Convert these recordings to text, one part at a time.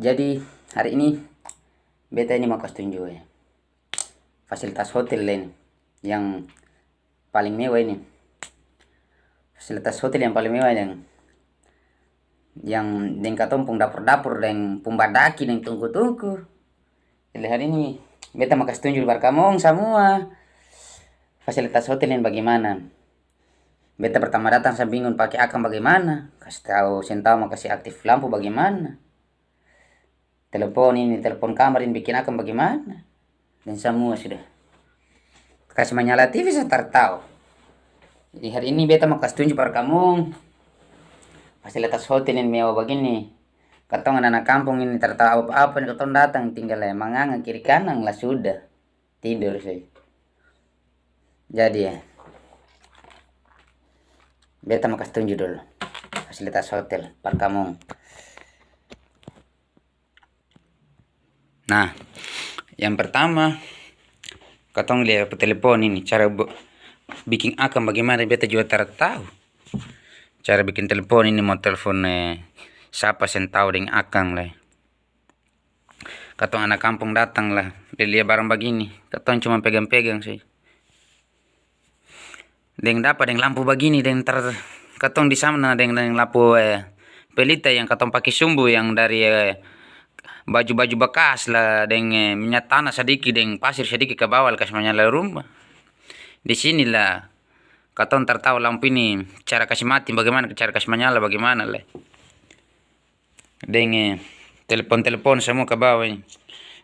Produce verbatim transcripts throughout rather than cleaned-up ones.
Jadi, hari ini beta ini mau kas tunju, e, fasilitas hotel ini yang paling mewah ini. Fasilitas hotel yang paling mewah yang, yang deng katong pung dapur-dapur, deng pung badaki, deng tungku-tungku. Jadi, hari ini beta mau kas tunju par kamong samua fasilitas hotel ini bagimana. Beta pertama datang sa bingung pake akang bagimana, kas tau, seng tau mau kasi aktif lampu bagimana. Telepon ini, telepon kamar ini biking akang bagimana. Deng samua sudah. Kas manyala T V sa tar tau. Jadi hari ini beta mo kas tunju par kamong. Fasilitas hotel ini mewa bagini. Katong ana-ana kampong ini tar tau apa-apa ni, katong datang tinggal manganga kiri kanang la sudah. Tidor saja. Jadi, beta mo kas tunju dolo fasilitas hotel par kamong. Nah, yang pertama, katong lia telepon ini, cara be-, biking akang bagimana, beta jua tar tau. Cara biking telepon ini, mo telepon, eh, sapa seng tau deng akang lai. Katong ana kampong datang la, lia-lia barang bagini, katong cuma pegang-pegang saja. Deng dapa deng lampu bagini, deng tar-, katong di sana deng, deng lampu, eh, pelita yang katong pake sumbu yang dari, eh, baju-baju bakas la, deng, eh, minya tanah sadiki, deng pasir sadiki ka bawa la kas manyala rumah. Di sini la katong tar tau lampu ini cara kasi mati bagimana, cara kasi manyala bagimana lai. Deng, eh, telepon-telepon samua ka bawa ini.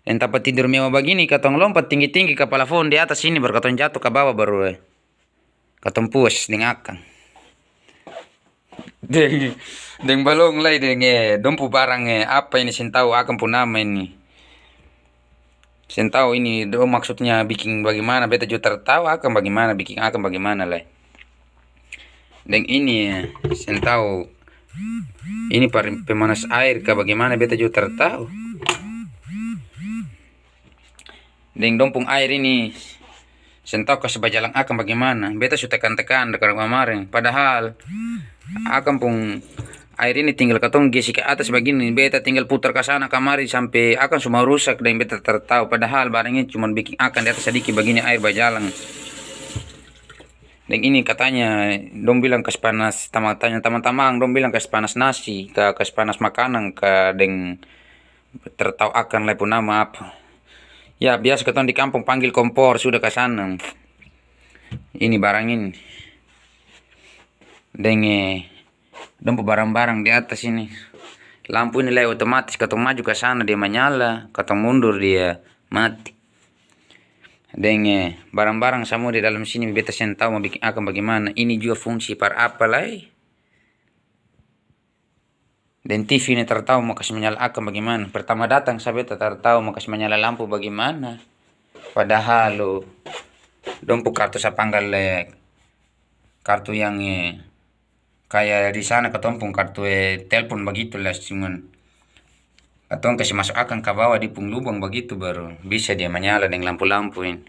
Deng tampa tidur mewa bagini, katong lompat tinggi-tinggi ka palafon di atas sini, baru katong jato ka bawa, baru, eh, katong puas deng akang. Deng, deng balong lai, deng, eh, dong pu barang, eh, apa ini, seng tau akang pu nama ini. Seng tau ini dong maksudnya biking bagimana, beta jua tar tau akang bagimana, biking akang bagimana lai. Deng ini, seng tau ini par pemanas aer ka bagimana, beta jua tar tau. Deng dong pung aer ini, seng tau kasi bajalang akang bagimana. Beta su tekan-tekan dari kamareng. Padahal akang pung aer ini tinggal katong gesi ka atas bagini, beta tinggal putar kasana kamari sampe akang su mau rusak deng beta tar tau. Padahal barang ini cuman biking akang di atas sadiki bagini aer bajalang. Deng ini katanya dong bilang kas panas, tama-, tanya tamang-tamang dong bilang kas panas nasi ka, kas panas makanang ka, deng tar tau akang lai pung nama apa. Ya, biasa katong di kampong panggil kompor, sudah kasana. Ini barang ini. Deng, eh, dong pung barang-barang di atas ini. Lampu ini lai otomatis, katong maju kasana dia manyala, katong mundur dia mati. Deng, eh, barang-barang samua di dalam sini, beta seng tau mo biking akang bagimana. Ini jua fungsi par apa lai. Deng T V ni tar tau mo kas manyala akang bagimana. Pertama datang sa beta tar tau mo kas manyala lampu bagimana. Padahal lo, dong pung kartu sa panggal, eh, kartu yang, eh, kaya di sana katong pung kartu, eh, telpon bagitu la, cuman katong kasi maso akang ka bawa di pung lubang bagitu baru bisa dia manyala deng lampu-lampu ini.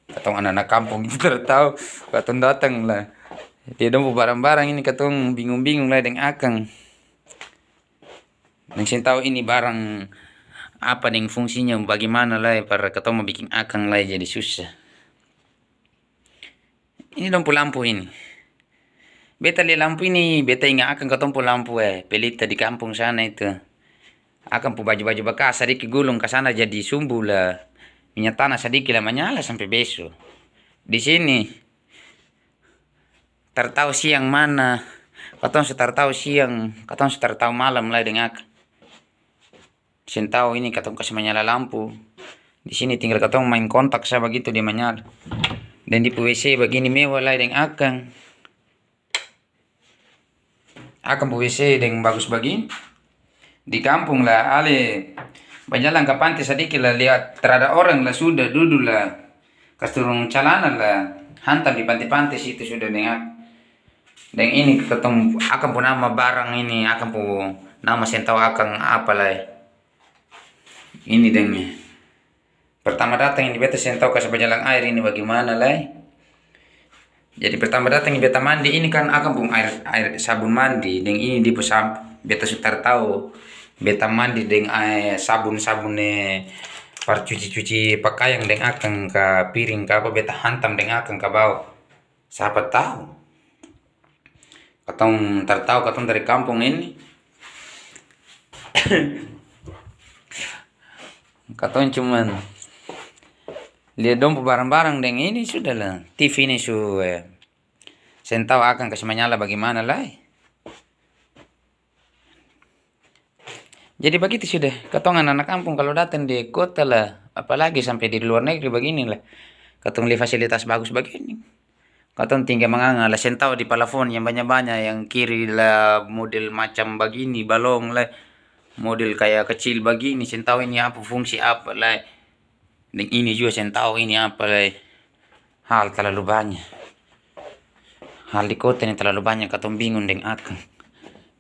Katong ana-ana kampong itu tar tau, katong datang la, dia dong pung barang-barang ini katong bingung-bingung lai deng akang. Deng seng tau ini barang apa deng fungsinya bagimana lai, par katong mo biking akang lai jadi susah. Ini dong pung lampu ini. Beta lia lampu ini, beta inga akang katong pung lampu, eh, pelita di kampong sana itu. Akang pung baju-baju bakas sadiki gulung kasana jadi sumbu la, minya tanah sadiki la manyala sampe beso. Di sini, tar tau siang mana, katong su tar tau siang, katong su tar tau malam lai deng akang. Seng tau ini katong kasi manyala lampu. Di sini tinggal katong maeng kontak sa bagitu dia manyala. Deng dia pung W C bagini mewah lai deng akang. Akang pung W C deng bagus bagini. Di kampong la ale bajalang ka pante sadiki la lia tarada orang la sudah dudu la kas turung calana la hantam di pante-pante situ sudah deng ak-, deng ini katong akang pung nama barang ini, akang pung nama seng tau akang apa lai. Ini deng pertama datang ini beta seng tau kas bajalang aer ini bagimana lai. Jadi pertama datang ini beta mandi ini kan akang pung aer, aer sabun mandi deng ini dia pung sampo. Beta su tar tau beta mandi deng ae sabun-sabun, eh, par cuci-cuci pakaiang deng akang ka, piring ka apa, beta hantam deng akang ka bawa. Sapa tau? Katong tar tau katong dari kampong ini. Katong cuman lia dong pung barang-barang deng ini sudah lah. T V ini su, eh, seng tau akang kasi manyala bagimana lai. Jadi bagitu sudah, katong ana-ana kampong kalo datang di kota la, apalagi sampe di luar negeri bagini la, katong lia fasilitas bagus bagini, katong tinggal manganga la, seng tau di palafon yang banya-banya, yang kiri la model macam bagini, balong la, model kaya kacil bagini, seng tau ini apa, fungsi apa lai. Deng ini jua seng tau ini apa lai. Hal talalu banya. Hal di kota ni talalu banya, katong bingung deng akang.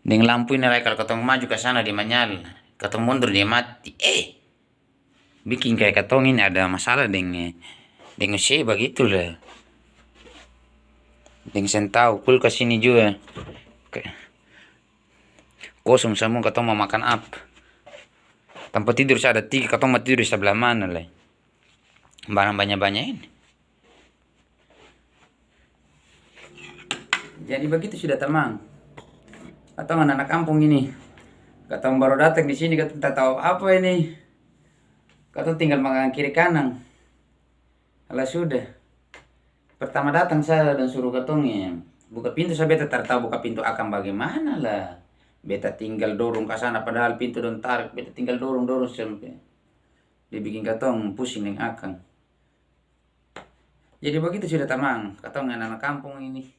Deng lampu ini lai, kalo katong maju kasana dia manyala, katong mundur dia mati. Eh! Biking kaya katong ini ada masalah deng, deng ose bagitu lai. Deng seng tau, kulkas ini jua. Kaya, kosong samua, katong mo makan apa? Tampa tidur sa ada tiga, katong mo tidur di sabla mana lai? Barang banya-banya ini. Jadi bagitu sudah tamang. Katong ana-ana kampong ini. Katong baru datang di sini, katong tatau apa ini. Katong tinggal makan kiri kanang. Ala sudah. Pertama datang sa dong suru katong, eh, buka pintu sa, beta tar tau buka pintu akang bagimana la. Beta tinggal dorong kasana, padahal pintu dong tarik, beta tinggal dorong, dorong sampe dia biking katong pusing deng akang. Jadi bagitu sudah tamang, katong ana-ana kampong ini.